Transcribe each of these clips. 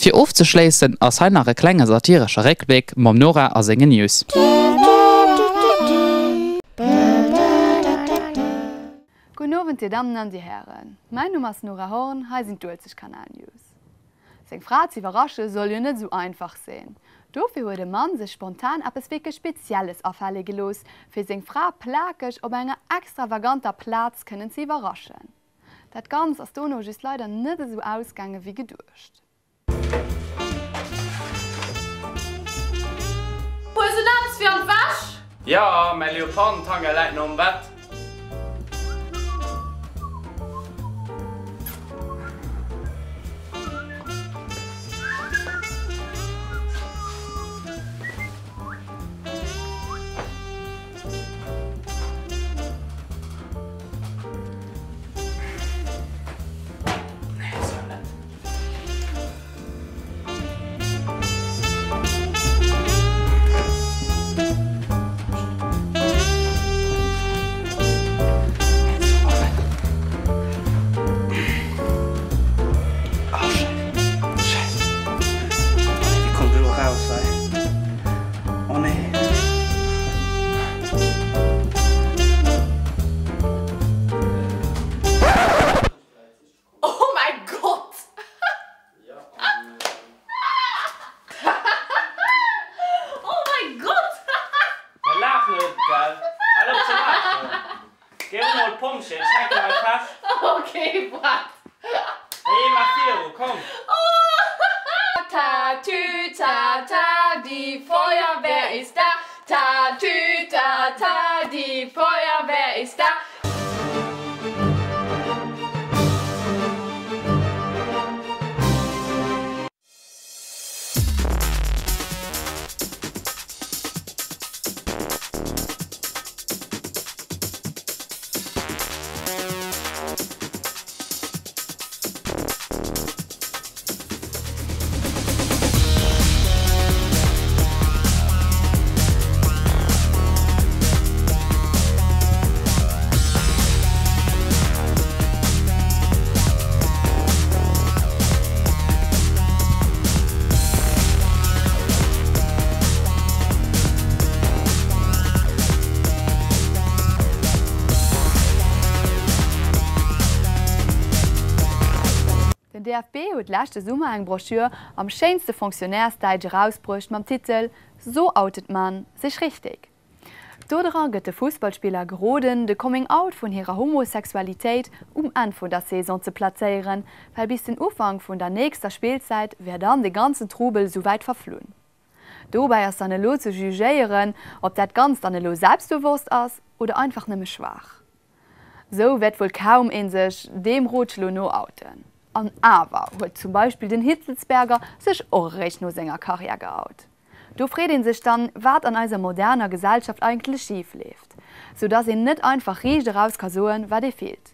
Fir ofzeschléissen ass hei nach e klenge satiresche Réckbléck mam Nora a sengen News. Gudden Owend Dir Dammen an Dir Hären, mäin Numm ass Nora Horn, hei sinn d'Uelzechtkanal News. Seng Fra z'iwwerrasche soll jo net esou einfach sinn. Dofir huet e Mann sech spontan eppes wierklech Spezielles afale gelooss, fir seng Fra plakeg op enger extravaganter Plaz kënnen ze iwwerraschen. Dat Ganzt ass dono just leider net esou ausgaange wéi geduecht. Hues en eppes fir an d'Wäsch? Jo, mäi Leopardentanga läit nom Bett. Oh mäi Gott! Oh mäi Gott! Ja laach net, gell? Hal op ze laachen! Géi emol d'Pompjeeën, schenke mei Fest! Ok, waart. Hey, maach viru, komm! Ta tü ta ta, die Feuerwehr ist da. Ta tü ta ta, die Feuerwehr ist da. Den DFB huet leschte Summer eng Broschür am schéinste Fonctionnairesdäitsch erausbruecht mam Titel So outet man sich richtig. Dodra gëtt de Fussballspiller geroden, de Coming Out vun hirer Homosexualitéit um Enn vun der Saison ze plazéieren, well bis den Ufank vun der nächster Spillzäit wär dann de ganzen Trubel souwäit verflunn. Dobäi ass dann elo ze jugéieren, ob dat Ganzt dann elo selbstbewosst ass oder einfach nëmme schwaach. Sou wäert wuel kaum een sech deem Rotschlo no outen. An awer huet zum Beispill den Hitzlsperger sech och eréischt no senger Karriär geout. Do freet een sech dann, wat an eiser moderner Gesellschaft eigentlech schif leeft, sou dass een net einfach riicht eraus ka soen, wat ee fillt.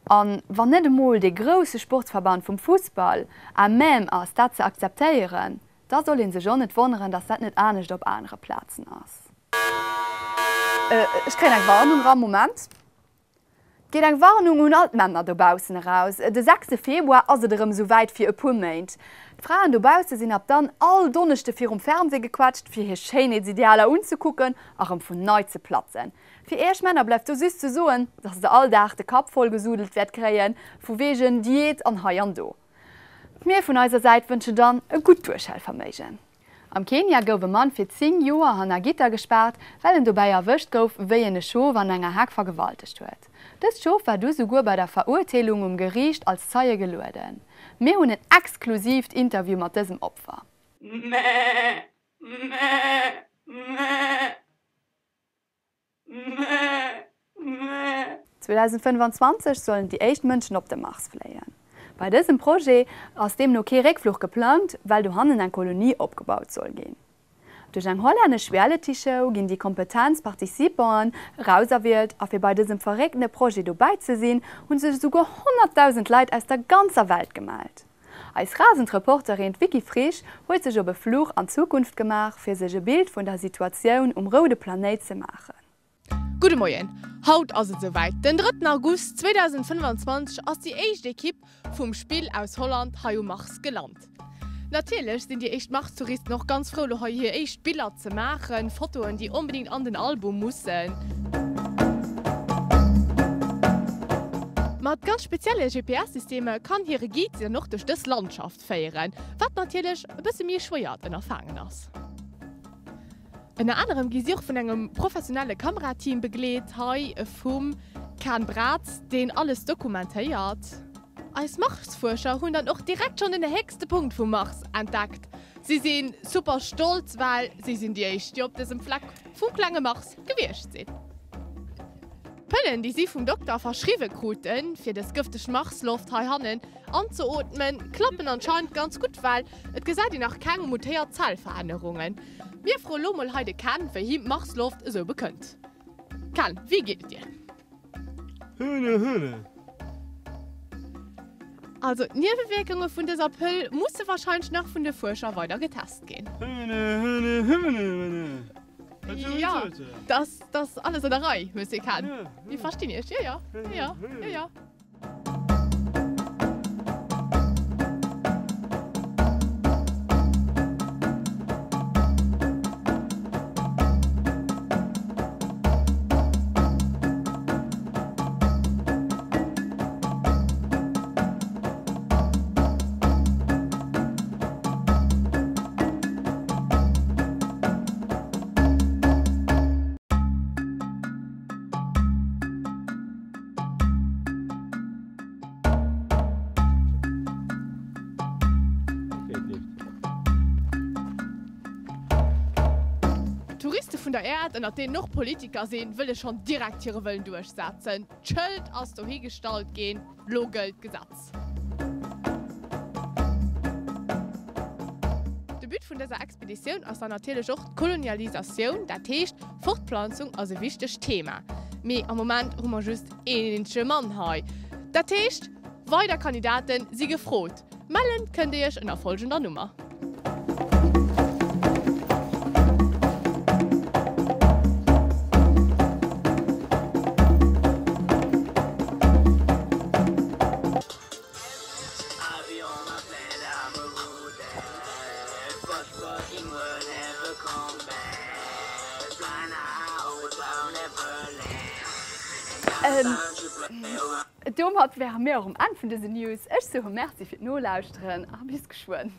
An wann net emol dee grousse Sportsverband vum Fussball à même ass, dat ze akzeptéieren, da soll ee sech och net wonneren, dass dat net anescht op anere Plazen ass. Ech kréien eng Warnung eran, Moment. Et geet eng Warnung un all d'Männer dobaussen eraus, De sechste Februar ass et erëm esou wäit fir e puer Méint. D'Fraen dobausse sinn ab dann all Donneschde virum Fernseh gequetscht, fir hir Schéinheetsidealer unzekucken a rëm vun nei ze platzen. Fir iech Männer bleift do just ze soen, dass der all Dag de Kapp voll gesudelt wäert kréien, vu wegen Diät an hei an do. Mir vun eiser Säit wënschen dann e gutt Duerchhälverméigen. Am Kenia gouf e Mann fir 10 Joer hanner Gitter gespaart, well en dobäi erwëscht gouf, wéi en e Schof an enger Heck vergewaltegt huet. Dëst Schof war du souguer bei der Verurteelung um Geriicht als Zeie gelueden. Mir hunn en exklusiivt Interview mat dësem Opfer. 2025 sollen déi éischt Mënschen op de Mars fléien. Bei dësem Projet ass deemno kee Réckfluch geplangt, well dohannen eng Kolonie opgebaut soll ginn. Duerch eng hollännesch Reality-Show ginn déi kompetent Participanten erauserwielt a fir bei dësem verrécktene Projet dobäi ze sinn, hu sech esouguer 100.000 Leit aus der ganzer Welt gemellt. Eis rasend Reporterin d'Vicky Frisch huet sech op e Fluch an d'Zukunft gemaach, fir sech e Bild vun der Situatioun um roude Planéit ze maachen. Gudde Moien, haut ass et souwäit, Den drëtten August 2025 ass déi éischt Ekipp vum Spill aus Holland hei um Mars gelant. Natierlech sinn déi éischt Mars-Touristen och ganz frou, lo hei hir éischt Biller ze maachen, Fotoen, déi onbedéngt an den Album mussen. Mat ganz spezielle GPS-Systemer kann hire Guide si dann och duerch dës Landschaft féieren, wat natierlech e bësse méi e schwéiert Ënnerfaangen ass. Ënner anerem gi si och vun engem professionelle Kamerateam begleet, hei vum Ken Braz, deen alles dokumentéiert. Eis Marsfuerscher hunn dann och direkt schonn den héchste Punkt vum Mars entdeckt. Si si super stolz, well si sinn déi éischt, déi op dësem Fleck vum klenge Mars gewiescht sinn. D'Pëllen, déi si vum Dokter verschriwwe kruten, fir dës gëfteg Marsloft heihannen anzeootmen, klappen anscheinend ganz gutt, well et gesäit een nach keng mutéiert Zellverännerungen. Mir froe lo mol hei de Ken, wéi him d'Marsloft esou bekënnt. Ken, wéi geet et dir? Höhne, Höhne. Also d'Niewewierkunge vun dëser Pëll musse warscheinlech nach vun de Fuerscher weider getest ginn. Höhne, Höhne, Höhne, Höhne. Jo, dat ass alles an der Rei, Monsieur Ken. Mir verstinn Iech. Jo, jo, jo, jo, jo. D'Touriste vun der Äerd, ënnert deenen och Politiker sinn, wëlle schonn direkt hire Wëllen duerchsetzen. D'Schëld ass dohi gestallt ginn, lo gëllt d'Gesetz. De But vun dëser Expeditioun ass dann natierlech och d'Kolonialisatioun, dat heescht Fortplanzung ass e wichtegt Thema. Mee am Moment hu mer just een eenzege Mann hei. Dat heescht, weider Kandidaten si gefrot. Mellen kënnt dir iech ënner folgender Nummer. Domat wäre mir och um Enn vun dësen News. Ech soe Merci fir d'Nolauschteren a bis geschwënn.